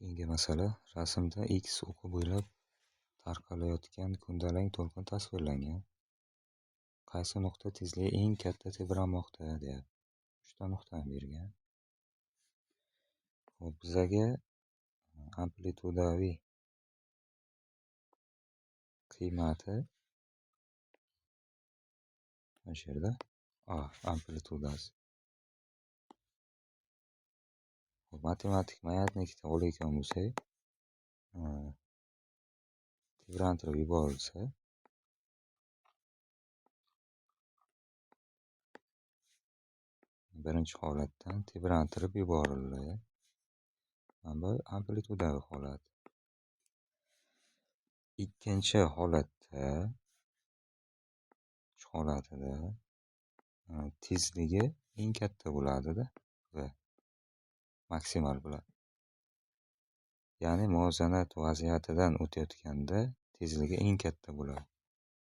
Keyingi masala. Rasmda x o'qi bo'ylab tarqalayotgan ko'ndalang to'lqin tasvirlangan. Qaysi nuqta tezligi eng katta tebranmoqda deyapti. 3 ta nuqtani bergan. Xo'p, bizaga amplitudaviy qiymati mana shu yerda A amplitudasi. Matematik mayatnikda olayotgan bo'lsak, tebrantirib yuborilsa, birinchi holatdan tebrantirib yuborildi. Mana bu amplitudaviy holat. Ikkinchi holatda, shu holatida tezligi eng katta bo'ladida va maksimal bo'ladi. Ya'ni muvozanat vaziyatidan o'tayotganda tezligi eng katta bo'ladi.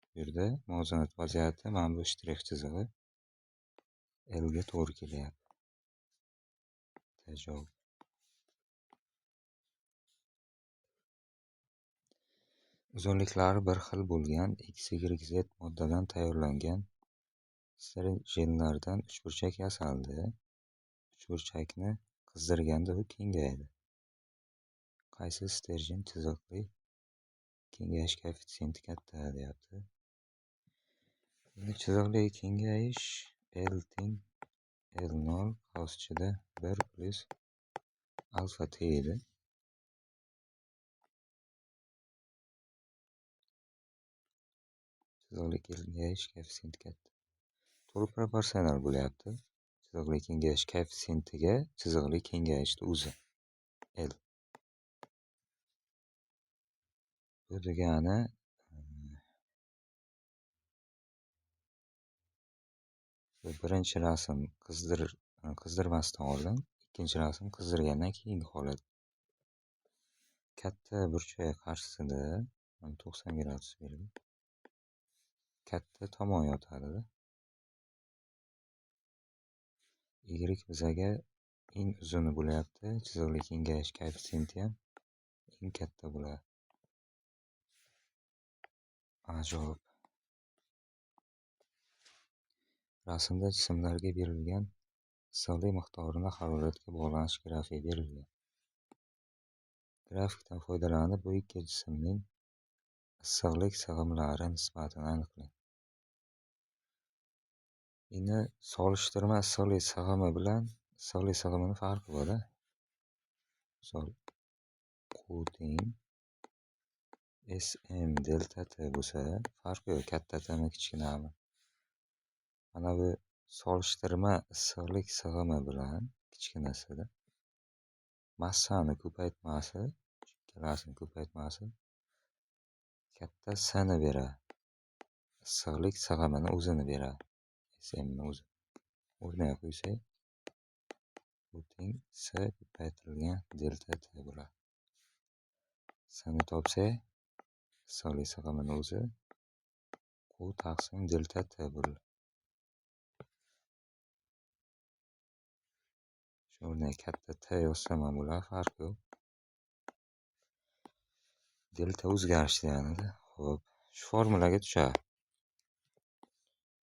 Bu yerda muvozanat vaziyati mana bu shtrix chizig'i L ga to'g'ri kelyapti. Javob. Uzunliklari bir xil bo'lgan X, Y, Z moddadan tayyorlangan sterjenlardan uchburchak yasaldi. Uchburchakni qizdirganda u kengayadi. Qaysi sterjen chiziqli kengayish koeffitsiyenti katta deyapti. Endi chiziqli kengayish L teng L0 qavs ichida 1 plyus alfa T edi. Chiziqli kengayish koeffitsiyenti katta. To'g'ri proporsional bo'lyapti. Chiziqli kengayish koeffitsiyentiga chiziqli kengayishni o'zi L. Bu degani birinchi rasm qizdirmasdan oldin, ikkinchi rasm qizdirgandan keyingi holat. Katta burchak qarshisida 90 gradus berdi. Katta tomon yotadi. Y bizaga eng uzuni bo'lyapti. Chiziqli kengayish koeffitsiyenti ham eng katta bo'ladi. Ajoyib. Rasmda jismlarga berilgan issiqlik miqdorini haroratga bog'lanish grafigi berilgan. Grafikdan foydalanib bu ikki jismning issiqlik sig'imlari nisbatini aniqlang. Endi solishtirma issiqlik sig'imi bilan issiqlik sig'imini farqi bor-da. Misol Q teng SM delta T bo'lsa, farqi yo'q, katta Tmi kichkinami. Mana bu solishtirma issiqlik sig'imi bilan kichkinasida massani ko'paytmasi, ikkalasini ko'paytmasi katta S ni beradi. Issiqlik sig'imini o'zini beradi. SM ni o'zi. O'rniga qo'ysak, bu teng S ko'paytirilgan delta T bo'ladi. S ni topsak, issiqlik sig'imini o'zi Q taqsim delta T bo'ladi. Shu o'rniga katta T yozsam ham bo'ladi, farqi yo'q. Delta o'zgarish deganida. Xo'p, shu formulaga tushadi.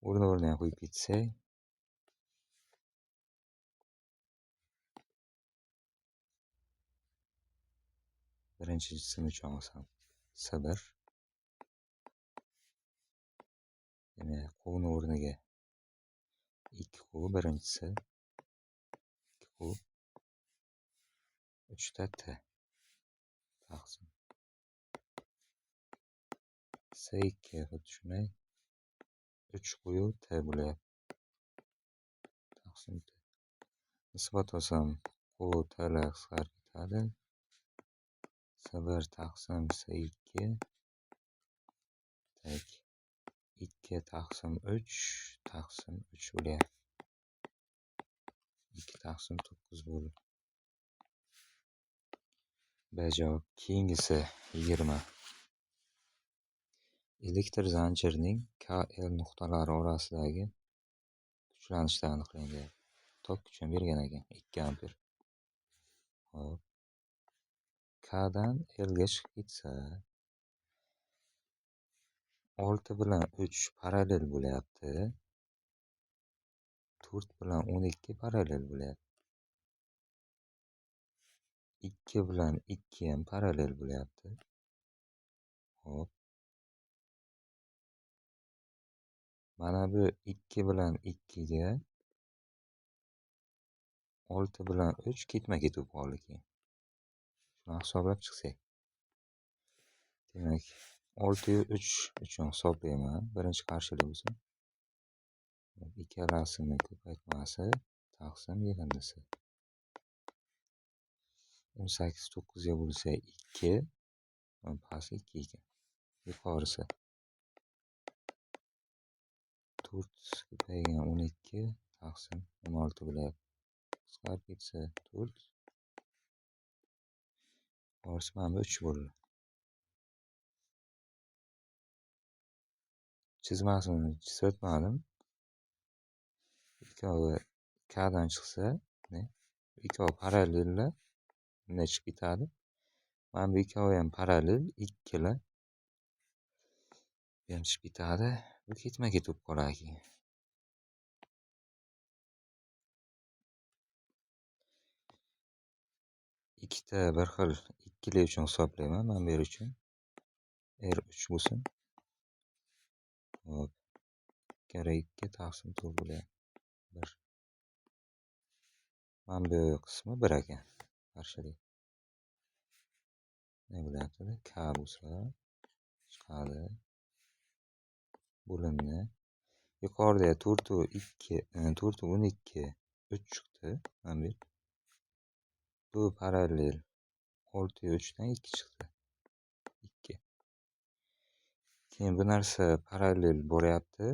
O'rni-o'rniga qo'yib ketsak, birinchi jism uchun olsam S1. Demak, Qni o'rniga 2 Q birinchisi, 2 Q 3 ta T taqsim S2 xuddi shunday 3 Q T bo'lyapti. Taqsim T. Nisbat olsam Q T'lar qisqarib ketadi. S1 taqsim S2 tak 2 taqsim 3 taqsim 3 bo'lyapti. 2 taqsim 9 bo'ldi. B javob. Keyingisi 20. Elektr zanjirining KL nuqtalari orasidagi kuchlanishni aniqlang deyapti. Tok kuchini bergan ekan 2 amper. Xo'p. K dan L ga chiqib ketsa, 6 bilan 3 parallel bo'lyapti. 4 bilan 12 parallel bo'lyapti. 2 bilan 2 ham parallel bo'lyapti. Hop. Mana bu 2 bilan 2 ga 6 bilan 3 ketma-ket bo'lib qoldi keyin. Shuni hisoblab chiqsak. Demak, 6 yu 3 uchun hisoblayman. Birinchi qarshilik bo'lsin. Ikkalasini ko'paytmasi taqsim yig'indisi. 18 9 ga bo'lsa 2, pasti 2 ekan. Yuqorisi 4 ko'paygan 12 taqsim 16 bo'lyapti. Qisqarib ketsa 4. Yuqorisi mana bu 3 bo'ldi. Chizmasini chizib. Ikkovi K dan chiqsa, ikkovi parallellar bunday chiqib ketadi. Mana bu ikkovi ham parallel, ikkilar. Bu ham chiqib ketadi. Bu ketma-ket bo'lib qoladi keyin. Ikkita bir xil ikkili uchun hisoblayman. Mana bu yer uchun R3 bo'lsin. Hop. 2 2 taqsim 4 bo'lyapti. 1. Mana bu qismi 1 ekan. Qarshilik. Ne bo'lyapti? K bo'lsa chiqadi. Bo'limni yuqorida 4 va 2, 4 va 12 3 chiqdi. Mana bu yer. Bu parallel 6 va 3 dan 2 chiqdi. 2. Keyin bu narsa parallel boryapti.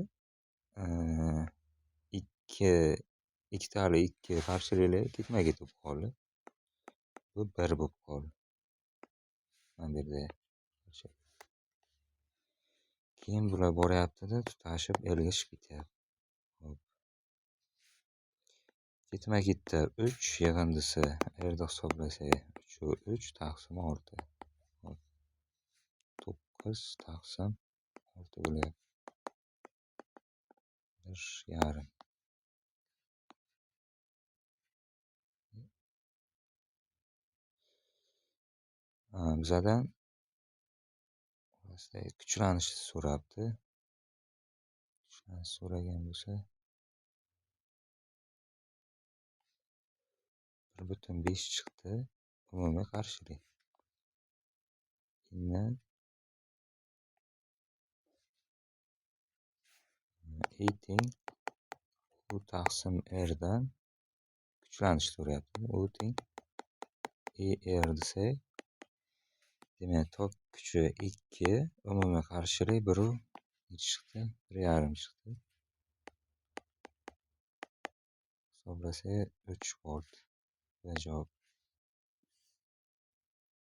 2 ikkitali 2 qarshiliklar ketma-ket bo'lib qoldi. Bu 1 bo'lib qoldi. Mana bu yerda. Keyin bular boryapti-da, tutashib L ga chiqib ketyapti. Hop. Ketma-ketda 3 yig'indisi R da hisoblasak 3 va 3 taqsim 6. Hop. 9 taqsim 6 bo'lyapti. 1,5. Bizadan kuchlanishni so'rabdi. Kuchlanish so'ragan bo'lsa 1,5 chiqdi. Umumiy qarshilik. Endi E teng U taqsim R dan kuchlanish so'rayapti. U teng ER desak, demak, tok kuchi 2, umumiy qarshilik 1 chiqdi, 1,5 chiqdi. Hisoblasak 3 volt. Va javob.